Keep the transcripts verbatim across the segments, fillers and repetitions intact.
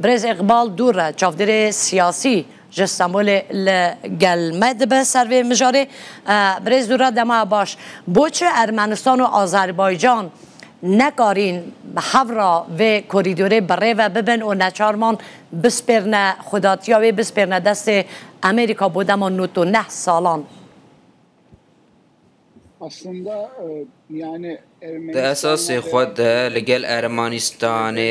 Birêz Îqbal Dûre, çavdêrê siyasî ji Stenbolê li gel me dibe ser vê mijarê. E, Birêz Dûre, dema baş. Bo çi Ermenistan û Azerbaycan nekarîn bi hev re vê korîdorê bi rê ve bibin û neçar man bispêrne xwedatiya wê, bispêrne destê Amerîka bo dema nod û neh salan? Aslında e, yani Di esasê xwe de li gel Ermenistanê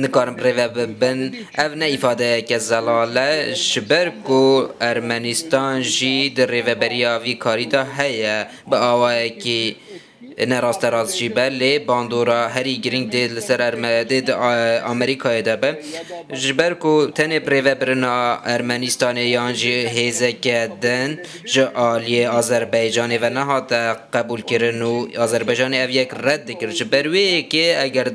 nikarin bi rê ve bibin. Ev ne îfadeyeke zelal e, ji ber ku Ermenistan jî di rêveberiya vî karî de heye, bi awayekî ne rasterast jî be, lê bandora herî girîng dê li ser Erme-, dê di, e, Amerîkayê de be. Ji ber ku tenê bi rêvebirina Ermenistanê yan jî hêzeke din ji aliyê Azerbaycanê ve nehate qebûlkirin û Azerbaycanê ev yek red dikir. Ji ber wê yekê eger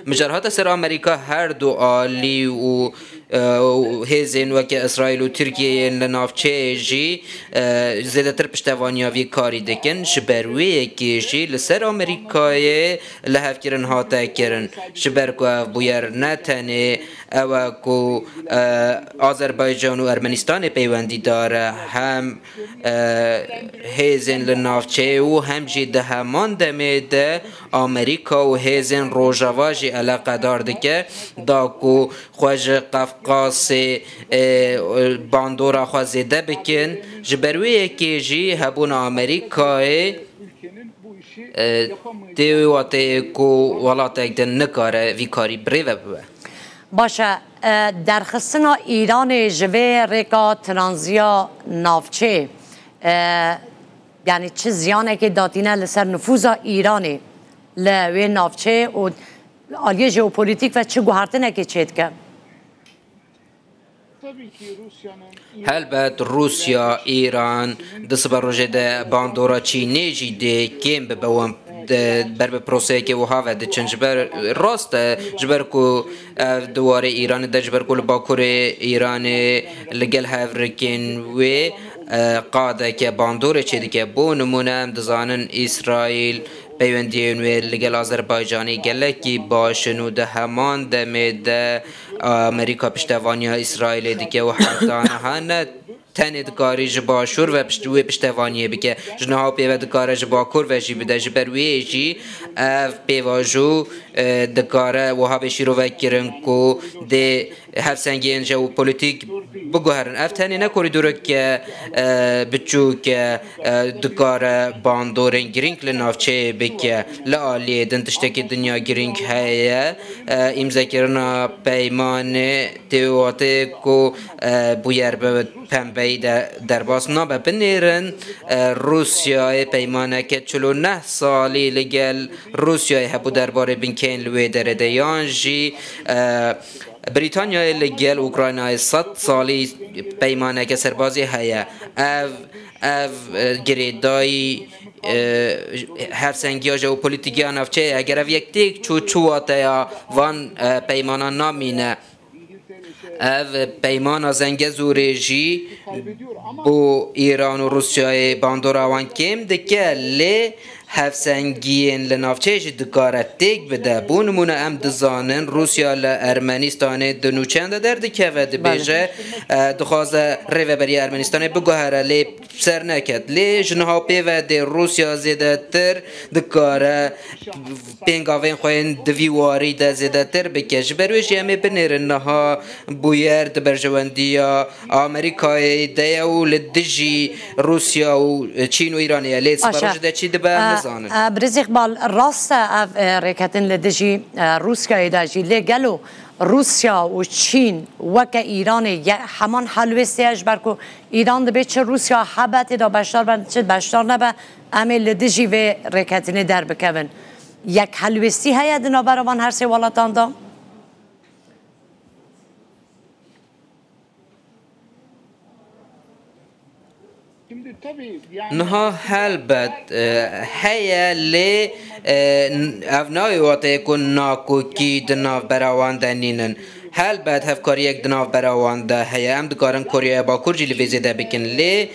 mijar hate ser Amerîka, her du alî û, e, û hêzên weke Îsraîl û Tirkiyeyên li navçeyê jî, e, zêdetir piştevaniya vî karî dikin. Ji ber wê yekê jî li ser Amerîkayê lihevkirin hate kirin. Ji ber ku ev bûyer ne tenê ew e ku, e, Azerbaycan û Ermenistanê peywendîdar e, hem, e, hêzên li navçeyê û hem jî di heman demê de Amerîka û hêzên Rojava jî eleqedar dike, da ku xwe ji Qefqasê, e, bandora xwe zêde bikin. Ji ber wê yekê jî hebûna Amerîkayê, e, tê wê wateyê ku welatek din nikare vî karî bi rê ve bibe. Baş e, e, derxistina Îranê ji vê rêka tranziya navçeyê, e, yanî çi ziyanekê datîne li ser nifûza Îranê li wê navçeyê û aliyê jeopolîtîk ve çi guhertinekê çêdike? Helbet Rûsya, Îran di sibe rojê de bandora Çînê jî dê kêm bibe wan de ber bi proseyeke wiha ve diçin. Ji ber rast e, ji ber ku ev di warê Îranê de, ji ber ku li bakurê Îranê li gel hevrikên wê, e, qadeke bandorê çêdike. Bo nimûne em dizanin Îsraîl peywendiyên wê li gel Azerbaycanê gelekî baş in û di heman demê de Amerîka piştevaniya Îsraîlê dike û heta niha ne tenê dikarî ji Başûr ve pişt-, wê piştevaniyê bike. Ji niha pê ve dikare ji Bakur ve jî bide. Ji ber wê jî ev pêvajo, e, dikare wiha bê şîrove kirin ku dê hevsengiyên jeopolîtîk biguherin. Ev tenê ne korîdoreke, e, biçûk e, e, dikare bandorên girîng li navçeyê bike. Li aliyê din tiştekî dinya girîng heye. E, îmzekirina peymanê tê watê ku, e, bûyer bi pembeyî de derbas nabe. Binêrin, e, Rûsyayê peymaneke çil û neh salî li gel Rûsyayê hebû derbarê binkeyên li wê derê de yan jî, e, Brîtanyayê li gel Ukraynayê sed salî peymaneke serbazî heye. Ev, ev, e, girêdayî, e, hevsengiya jeopolîtîk ya navçeyê, eger ev yek têk çû, çi wateya van, e, peymanan namîne? Ev peymana Zengezûrê jî bo Îran û Rûsyayê bandora wan kêm dike, lê hevsengiyên li navçeyê jî dikare têk bide. Bo nimûne em dizanin Rûsya li Ermenistanê di nûçeyan de derdikeve, dibêje, e, dixwaze rêveberiya Ermenistanê biguhere, lê ser neket. Lê ji niha pê ve dê Rûsya zêdetir dikare pêngavên xwe yên di vî warî de zêdetir bike. Ji ber wê jî em ê binêrin niha bûyer di berjewendiya Amerîkayê de ye û li dijî Rûsya û Çîn û Îranê ye. Lê sibe rojê de çi dibe em nizanin. Birêz Îqbal, rast e ev, e, rêketin li dijî, e, Rûsyayê de jî. Lê gelo Rûsya û Çîn weke Îranê ye, heman helwêst heye, ji ber ku Îran dibê çi Rûsya hebe tê de beşdar be, çi beşdar nebe, em ê li dijî vê rêketinê derbikevin. Yek helwêstî heye di navbera van her sê welatan de? Niha helbet, e, heye, lê, e, ev nayê wateyê ku nakokî di navbera wan de nînin. Helbet hevkariyek di navbera wan de heye. Em dikarin Koreya Bakur jî li vê zêde bikin. Lê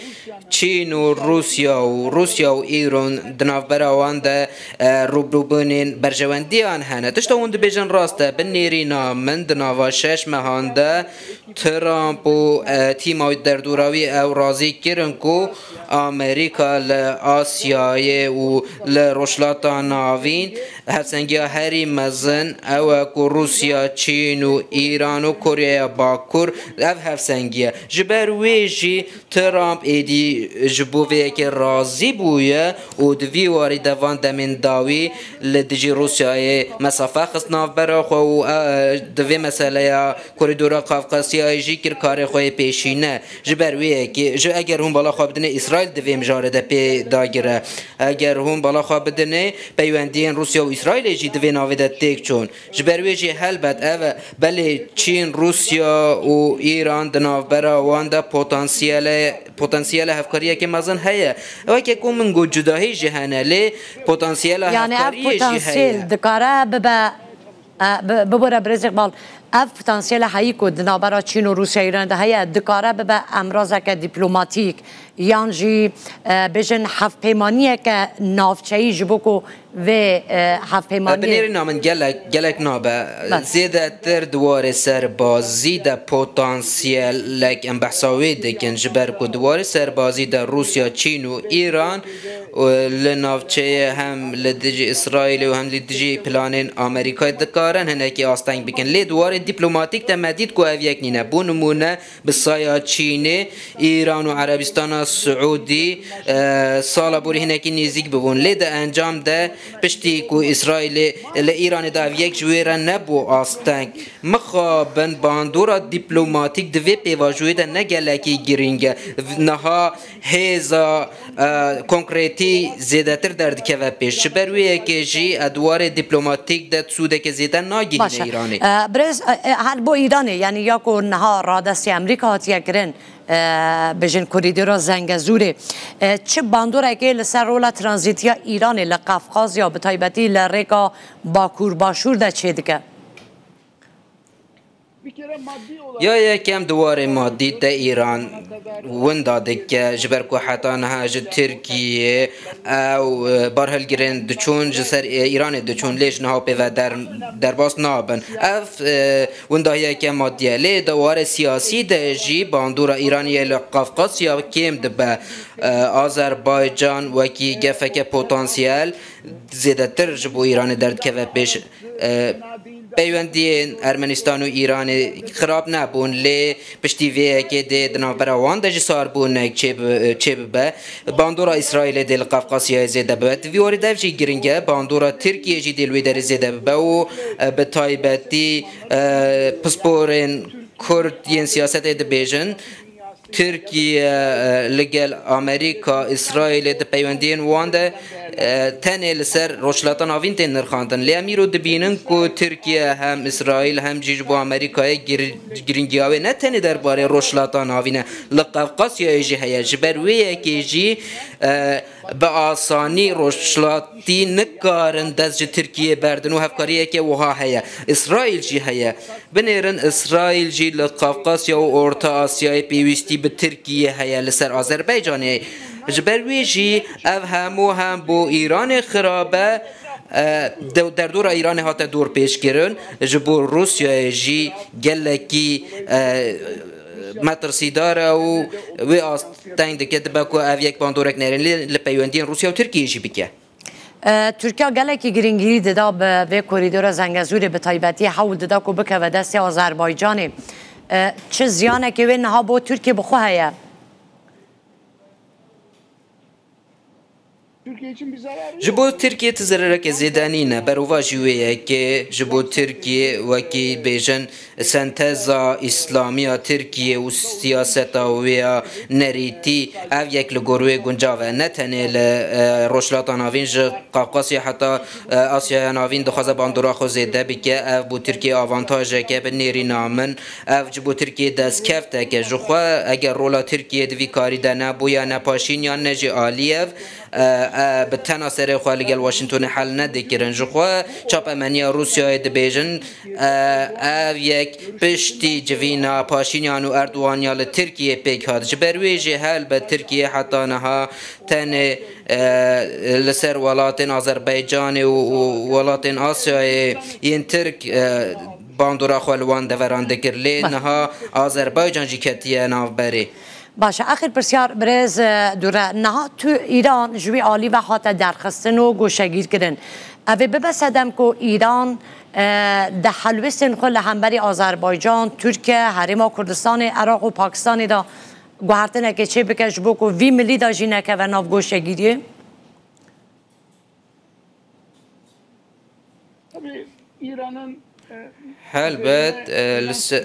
Çîn û Rûsya û Rûsya û Îran di navbera wan de, e, rûbirûbûnên berjewendiyan hene. Tişta hûn dibêjin rast e. Bi nêrîna min di nava şeş mehan de Trump û, e, tîma derdora wî ew razî kirin ku Amerîka li Asyayê û li Rojhilata Navîn hevsengiya herî mezin ew e ku Rûsya, Çîn û Îran û Koreya Bakur ev hevsengî ye. Ji ber wê jî Trump êdî ji bo vê yekê razî bûye û di vî warî de van demên dawî li dijî Rûsyayê mesafe xist navbera xwe û, e, di vê meseleya Korîdora Qafqasyayê jî kir karê xwe yê pêşîne. Ji ber wê yekê, ji eger hûn bala xwe bidinê, Îsraîl di vê mijarê de pê dagire. Eger hûn bala xwe bidinê, peywendiyên Rûsya û Îsraîlê jî di vê navê de têk çûn. Ji ber wê jî helbet ev e, belê Çîn, Rûsya û Îran di navbera wan de potansiyele, potansiyele hevkariyeke mezin heye. Weke ku min got cudahî jî hene, lê potansiyela Yani ev hevkariyê jî heye. Potansiyel dikare bibe, e, bi-, bibore birêz Îqbal. Ev potansiyele heyî ku di navbera Çîn û Rûsya Îranê de heye, dikare bibe emrazeke dîplomatîk yan jî, e, bêjin hevpeymaniyeke navçeyî ji bo ku vê, e, hevpeymaniyê Binêrîna min gelek, gelek nabe. Bes. Zêdetir di warê serbazî de potansiyelek em behsa wê dikin, ji ber ku di warê serbazî de Rûsya, Çîn û Îran, e, li navçeyê hem li dijî Îsraîlê û hem li dijî planên Amerîkayê dikarin hinekî asteng bikin. Lê di warê dîplomatîk de me dît ku ev yek nîne. Bo nimûne, bi saya Çînê, Îran û Erebistana Siûdî, e, sala borî hinekî nêzîk bibûn. Lê di encam de, piştî ku Îsraîlê li Îranê de ev yek ji wê re nebû asteng. Mixabin bandora dîplomatîk di vê pêvajoyê de ne gelekî girîng e. Niha hêza, e, konkretî zêdetir derdikeve pêş. Ji ber wê yekê jî, e, di warê dîplomatîk de sûdeke zêde nagihîne Baş e. Îranê. E, birêz, e, e, her bo Îranê, yanî ya ku niha radestî Amerîka hatiye kirin, e, bêjin korîdora Zengezûrê, e, çi bandorekê li ser rola tranzîtiya Îranê li Qafqazya, bi taybetî li rêka Bakur Başûr de çêdike? Ya yekem di warê madî de Îran winda dike, ji ber ku heta niha ji Tirkiyê ew, e, barhilgirên diçûn ji ser, e, Îranê diçûn, lê ji niha pê ve der-, derbas nabin. Ev, e, windahiyeke madî ye. Lê di warê siyasî de jî bandora Îranê li Qafqasya kêm dibe. E, Azerbaycan wekî gefeke potansiyel zêdetir ji bo Îranê derdikeve pêş. E, peywendiyên Ermenistan û Îranê xirab nebûn, lê piştî vê yekê dê di navbera wan de jî sarbûnek çêbi-, çêbibe. Bandora Îsraîlê dê li Qafqasyayê zêde bibe. Di vî warî de ev jî giring e. Bandora Tirkiyê jî dê li wê derê zêde bibe û, e, bi taybetî, e, pisporên Kurd yên siyasetê dibêjin, Tirkiye, e, li gel Amerîka, Îsraîlê di peywendiyên wan de, e, tenê li ser Rojhilata Navîn tên nirxandin. Lê em îro dibînin ku Tirkiye hem Îsraîl hem jî ji bo Amerîkayê gir-, girîngiya wê ne tenê derbarê Rojhilata Navîn e, li Qafqasyayê jî heye. Ji ber wê yekê jî, e, bi asanî Rojhilatî nikarin dest ji Tirkiyê berdin û hevkariyeke wiha heye. Îsraîl jî heye. Binêrin Îsraîl jî li Qafqasya û Orta Asyayê pêwîstî bi Tirkiyê heye li ser Azerbaycanê. Ji ber wê jî ev hemû hem bo Îranê xirab e, e, de-, derdora Îranê hate dorpêçkirin, ji bo Rûsyayê jî gelekî, e, metirsîdar e û wê asteng dike, dibe ku ev yek bandorek nerîn lê li peywendiyên Rûsya û Tirkiyê jî bike. E, Tirkiye gelekî girîngî dida bi vê korîdora Zengezûrê, bi taybetî hewl dida ku bikeve destê Azerbaycanê. E, çi ziyanekê wê niha bo Tirkiye bi xwe heye? Ji bo Tirkiye ti zerereke zêde nîne. Berovajî wê yekê ji bo Tirkiye wekî bêjin senteza îslamî ya Tirkiyê û siyaseta wê ya nerîtî, ev yek li gor wê guncav e. Ne tenê li, e, Rojhilata Navîn, ji Qafqasya heta, e, Asyaya Navîn dixwaze bandora xwe zêde bike. Ev bo Tirkiyê avantajek e, bi nêrîna min. Ev ji bo Tirkiyê destkevtek e. Ji xwe eger rola Tirkiyê di vî karî de nebûya ne Paşînyan ne jî Aliyev, e, e, bi tena serê xwe li gel Washingtonê hel nedikirin. Ji xwe çapemeniya Rûsyayê dibêjin, e, ev yek piştî civîna Paşînyan û Erdogan ya li Tirkiyê pêk hat. Ji ber wê jî helbet Tirkiye heta niha tenê, e, li ser welatên Azerbaycanê û, û welatên Asyayê yên Tirk, e, bandora xwe li wan deveran dikir. Lê niha Azerbaycan jî ketiye navberê. Baş e, axir pirsyar birêz, e, Dûre. Niha tu Îran ji wî alî ve hate derxistin û goşegîr kirin. Ev ê bibe sedem ku Îran, e, di helwestên xwe li hemberî Azerbaycan, Tirkiye, Herêma Kurdistanê, Iraq û Pakistanê de guhertinekê çêbike ji bo ku vî milî de jî nekeve nav goşegiriyê? Tabii İran'ın, e, Helbet, üzerine e, li se-,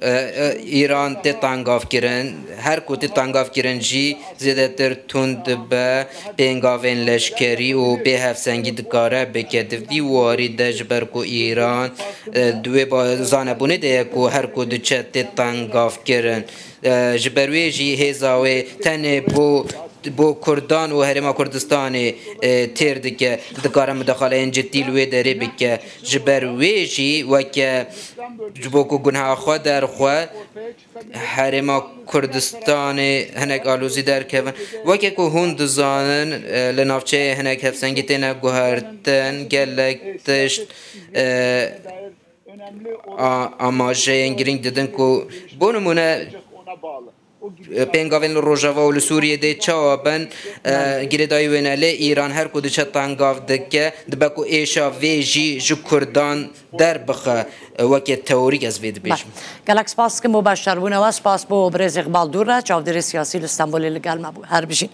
e, e, Îran tê tengavkirin. Her ku tê tengavkirin jî zêdetir tund dibe, pêngavên leşkerî û bêhevsengî dikare bike. Di vî warî de ji ber ku Îran, e, di wê ba-, zanebûnê de ye ku her ku diçe tê tengavkirin. E, ji ber wê jî hêza wê tenê bo bo Kurdan û Herêma Kurdistanê, e, têr dike, dikare mudaxaleyên cidî li wê derê bike. Ji ber wê jî weke ji bo ku gunha xwe derxwe, Herêma Kurdistanê hinek alozî derkevin. Weke ku hûn dizanin, e, li navçeyê hinek hevsengî têne guhertin, gelek tişt, e, a-, amajeyên girîng didin ku, bo nimûne, pêngavên li Rojava û li Sûriyê dê çawa bin, e, girêdayî wê ne. Lê Îran her ku diçe tengav dike, dibe ku êşa vê jî ji Kurdan derbixe, e, weke teorîk ez vê dibêjim. Gelek spas dikim bo beşdarbûna we, spas bo birêz Îqbal Dûre, çavdêrê siyasî li Stenbolê li gel me bû. Her bijîn.